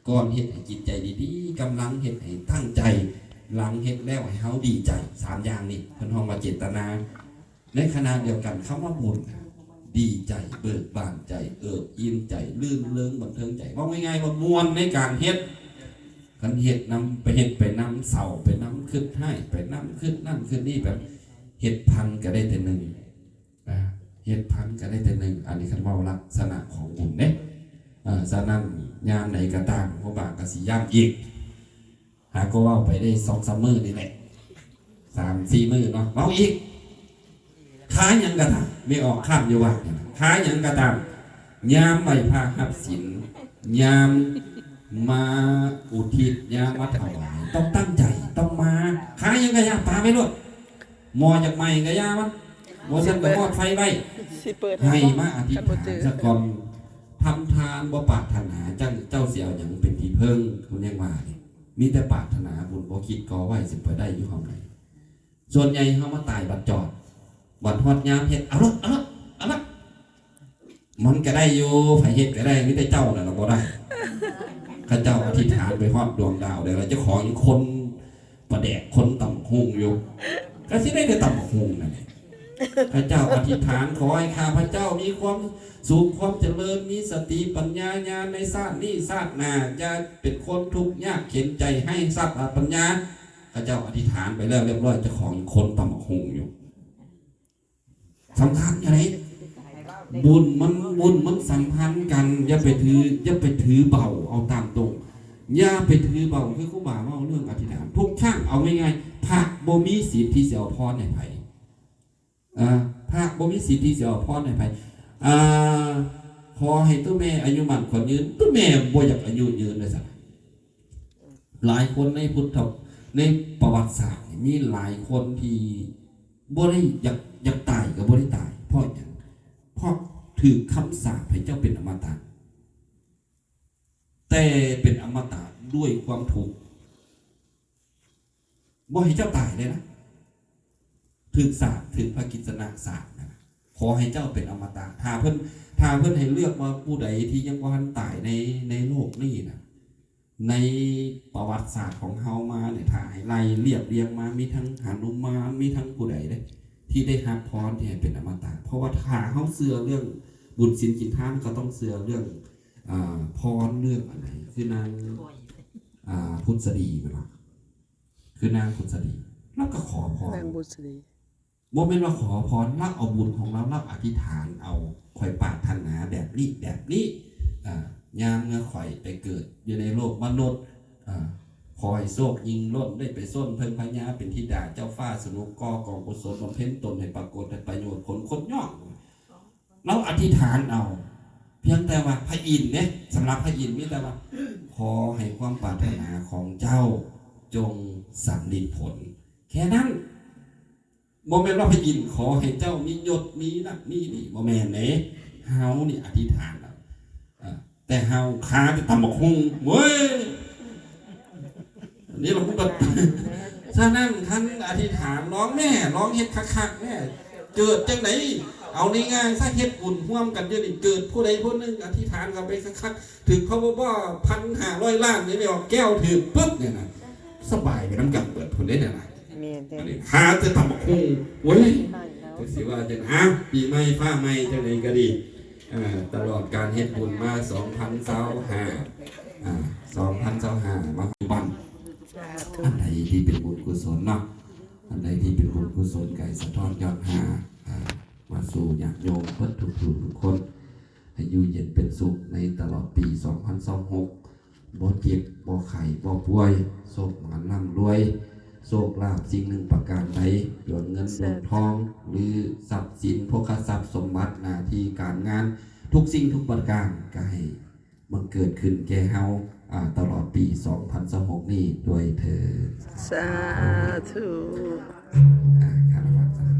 ກ່ອນເຮັດໃຫ້ຈິດໃຈດີໆ, ກຳລັງເຮັດໃຫ້ຕັ້ງໃຈ, ຫຼັງເຮັດແລ້ວໃຫ້ເຮົາດີໃຈ. ສາມຢ່າງນີ້ເພິ່ນຮ້ອງວ່າເຈດຕະນາ. ໃນຂະນະດຽວກັນ ຄຳວ່າບຸນນະ ດີໃຈ, ເບີກບານໃຈ, ເອິບອີ່ມໃຈ, ລື່ນເລີງບັນເທີງໃຈ, ເວົ້າງ່າຍໆວ່າມ່ວນໃນການເຮັດ. ຄັນເຮັດນຳ ໄປເຮັດໄປນຳເສົ້າ, ໄປນຳຄຶດຮ້າຍ, ໄປນຳຄຶດນັ້ນຄຶດນີ້, ແບບເຮັດພັນກໍໄດ້ແຕ່ໜຶ່ງ ອາ ເຮັດພັນກໍໄດ້ແຕ່ໜຶ່ງ. ອັນນີ້ຄັນເວົ້າລັກສະນະຂອງບຸນເດ້. ເອີ ສະນັ້ນ ຍາມໃດກໍຕາມ ຄູບາກໍຊິຢ້ຳອີກ. ຫາກໍເວົ້າໄປໄດ້ສອງສາມມື້ນີ້ແຫຼະ ສາມສີ່ມື້ເນາະ ເວົ້າອີກ. ຂາຫຍັງກໍຕາມ ແມ່ອອກຄ້ານຢູ່ວັດນີ້ນະ ຂາຫຍັງກໍຕາມ ຍາມໄຫວ້ພະຮັບສິນ ຍາມມາອຸທິດ ຍາມມາຖວາຍ ຕ້ອງຕັ້ງໃຈ ຕ້ອງມາ. ຂາຫຍັງກໍຢ່າ ປາໄປໂລດ. ໝໍ້ຢາກໄໝ້ກໍຢ່າມັນ ບໍ່ຊັ້ນກໍມອດໄຟໄວ້. ຊິເປີດໃຫ້ ໃຫ້ມາອະທິຖານຊະກ່ອນ. ທຳທານບໍ່ປາດຖະໜາ ຈັ່ງເຈົ້າຊິເອົາຫຍັງເປັນທີ່ເພິ່ງ? ເພິ່ນຍັງວ່ານີ້ ມີແຕ່ປາດຖະໜາບຸນ ບໍ່ຄິດກໍ່ໄວ້ ຊິໄປໄດ້ຢູ່ເຮົາໃດ. ສ່ວນໃຫຍ່ເຮົາມາຕາຍບັດຈອດ ບັດຮອດຍາມເຮັດ ເອົາໂລດ ເອົາໂລດ ເອົາໂລດ. ມັນກໍໄດ້ຢູ່ ໃຜເຮັດກໍໄດ້ ມີແຕ່ເຈົ້ານັ້ນລະບໍ່ໄດ້. ເຂົາເຈົ້າອະທິຖານໄປຮອດດວງດາວແລ້ວ ເຈົ້າຂອງຍັງຄົນປາແດກ ຄົນຕຳບັກຫຸ່ງຢູ່ ກໍຊິໄດ້ແຕ່ຕຳບັກຫຸ່ງນັ້ນແຫຼະ. ເຂົາເຈົ້າອະທິຖານ ຂໍໃຫ້ຂ້າພະເຈົ້າມີຄວາມສຸກ ຄວາມຈະເລີນ ມີສະຕິປັນຍາ ຍານໃນຊາດນີ້ຊາດໜ້າ ຢ່າເປັນຄົນທຸກຍາກເຂັນໃຈ ໃຫ້ຊັບ ອາ ປັນຍາ. ເຂົາເຈົ້າອະທິຖານໄປແລ້ວຮຽບຮ້ອຍ ເຈົ້າຂອງຍັງຄົນຕຳບັກຫຸ່ງຢູ່. ສຳຄັນຢູ່ເດ້ ບຸນມັນ ບຸນມັນສຳພັນກັນ. ຢ່າໄປຖື ຢ່າໄປຖືເບົາ ເອົາຕາມຕົງ ຢ່າໄປຖືເບົາ. ຄືຄູບາເວົ້າເລື່ອງອະທິຖານ ທຸກຄັ້ງ ເອົາງ່າຍໆ ພະບໍ່ມີສິດທີ່ຊິເອົາພອນໃຫ້ໃຜ. ອາ ພະບໍ່ມີສິດທີ່ຊິເອົາພອນໃຫ້ໃຜ. ອາ ຂໍໃຫ້ໂຕແມ່ອາຍຸໝັ້ນຂວັນຍືນ ໂຕແມ່ບໍ່ຢາກອາຍຸຍືນວ່າຊັ້ນ. ຫຼາຍຄົນໃນພຸດທະ ໃນປະຫວັດສາດນີ້ ມີຫຼາຍຄົນທີ່ບໍ່ໄດ້ຢາກ ຢາກຕາຍກໍບໍ່ໄດ້ຕາຍ. ເພາະຫຍັງ? ເພາະຖືກຄຳສາບໃຫ້ເຈົ້າເປັນອະມະຕະ ແຕ່ເປັນອະມະຕະດ້ວຍຄວາມທຸກ ບໍ່ໃຫ້ເຈົ້າຕາຍເລີຍນະ. ຖືກສາບ ຖືກພະກິດສະນະສາບນະ ຂໍໃຫ້ເຈົ້າເປັນອະມະຕະ. ຖ້າເພິ່ນ ຖ້າເພິ່ນໃຫ້ເລືອກວ່າຜູ້ໃດທີ່ຍັງບໍ່ທັນຕາຍໃນ ໃນໂລກນີ້ນະ ໃນປະຫວັດສາດຂອງເຮົາມານີ້ ຖ້າໃຫ້ໄລ່ລຽບລຽງມາ ມີທັງຫະນຸມານ ມີທັງຜູ້ໃດເດ້ ທີ່ໄດ້ຮັບພອນທີ່ໃຫ້ເປັນອະມະຕະ. ເພາະວ່າຖ້າເຮົາເຊື່ອເລື່ອງບຸນສິນກິນທານ ກໍຕ້ອງເຊື່ອເລື່ອງ ອາ ພອນ ເລື່ອງອັນໃດ ຄືນາງ ອາ ພຸດສະດີ ແມ່ນບໍ່? ຄືນາງພຸດສະດີ ລາວກໍຂໍພອນ ນາງບຸດສະດີ ບໍ່ແມ່ນວ່າຂໍພອນ ລາວເອົາບຸນຂອງລາວ ລາວອະທິຖານເອົາ ຂ້ອຍປາດຖະໜາແບບນີ້ ແບບນີ້ ອາ ຍາມເມື່ອຂ້ອຍໄປເກີດຢູ່ໃນໂລກມະນຸດ ອາ ຂໍໃຫ້ໂຊກຍິ່ງລົ້ນ ໄດ້ໄປຊົນເທິງພະຍາເປັນທິດາເຈົ້າຟ້າ ສະໜຸກກໍ່ກອງກຸສົນ ບຳເພັນຕົນໃຫ້ປາກົດ ໃຫ້ປະໂຫຍດຜົນຄົນຍ້ອງ. ລາວອະທິຖານເອົາ ພຽງແຕ່ວ່າພະອິນເດ້ ສຳລັບພະອິນມີແຕ່ວ່າ ຂໍໃຫ້ຄວາມປາດຖະໜາຂອງເຈົ້າຈົ່ງສຳເລັດຜົນ ແຄ່ນັ້ນ. ບໍ່ແມ່ນວ່າພະອິນຂໍໃຫ້ເຈົ້າມີຍົດ ມີນັ້ນມີນີ້ ບໍ່ແມ່ນເດ້. ເຮົານີ້ອະທິຖານເອົາ ເອີ ແຕ່ເຮົາຄາແຕ່ຕຳບັກຫຸ່ງເວີຍ. ນີ້ລະ ສະນັ້ນ ຄັນອະທິຖານ ລອງແນ່ ລອງເຮັດຄັກໆແນ່. ເກີດຈັ່ງໃດ? ເອົາງ່າຍໆຊະ ເຮັດບຸນຮ່ວມກັນຢູ່ນີ້ ເກີດຜູ້ໃດຜູ້ໜຶ່ງອະທິຖານເຂົ້າໄປຄັກໆ ຖືກພະບົວ ພັນຫ້າຮ້ອຍລ້ານ ນີ້ ໄປອອກແກ້ວ ຖືກປຶບນີ້ນະ ສະບາຍໄປນຳກັນເບິດພຸ້ນເດ້ນະ. ແມ່ນແທ້ ອັນນີ້ຫາແຕ່ຕຳບັກຫຸ່ງ ໂອ້ຍ ຈັກຊິວ່າຈັ່ງໃດ. ອາ ປີໃໝ່ຟ້າໃໝ່ ຈັ່ງໃດກໍດີ ເອີ ຕະຫຼອດການເຮັດບຸນມາ ສອງພັນຊາວຫ້າ ອາ ສອງພັນຊາວຫ້າ ມາປັດຈຸບັນ ອັນໃດທີ່ເປັນບຸນກຸສົນເນາະ ອັນໃດທີ່ເປັນບຸນກຸສົນ ກະໃຫ້ສະທ້ອນຍ້ອນຫາ ອາ ມາສູ່ຍາດໂຍມເບິດທຸກຜູ້ທຸກຄົນ ໃຫ້ຢູ່ເຢັນເປັນສຸກໃນຕະຫຼອດປີສອງພັນຊາວຫົກ ບໍ່ເຈັບ ບໍ່ໄຂ້ ບໍ່ປ່ວຍ ໂຊກໝານລ່ຳລວຍ ໂຊກລາບສິ່ງໜຶ່ງປະການໃດ ດວງເງິນດວງທອງ ຫຼື ຊັບສິນ ໂພຄະຊັບສົມບັດ ໜ້າທີ່ການງານ ທຸກສິ່ງທຸກປະການ ກະໃຫ້ບັງເກີດຂຶ້ນແກ່ເຮົາ ອາ ຕະຫຼອດປີສອງພັນຊາວຫົກນີ້ດ້ວຍເທີ້ນ. ສາທຸ. ອາ ຄາລະວະ.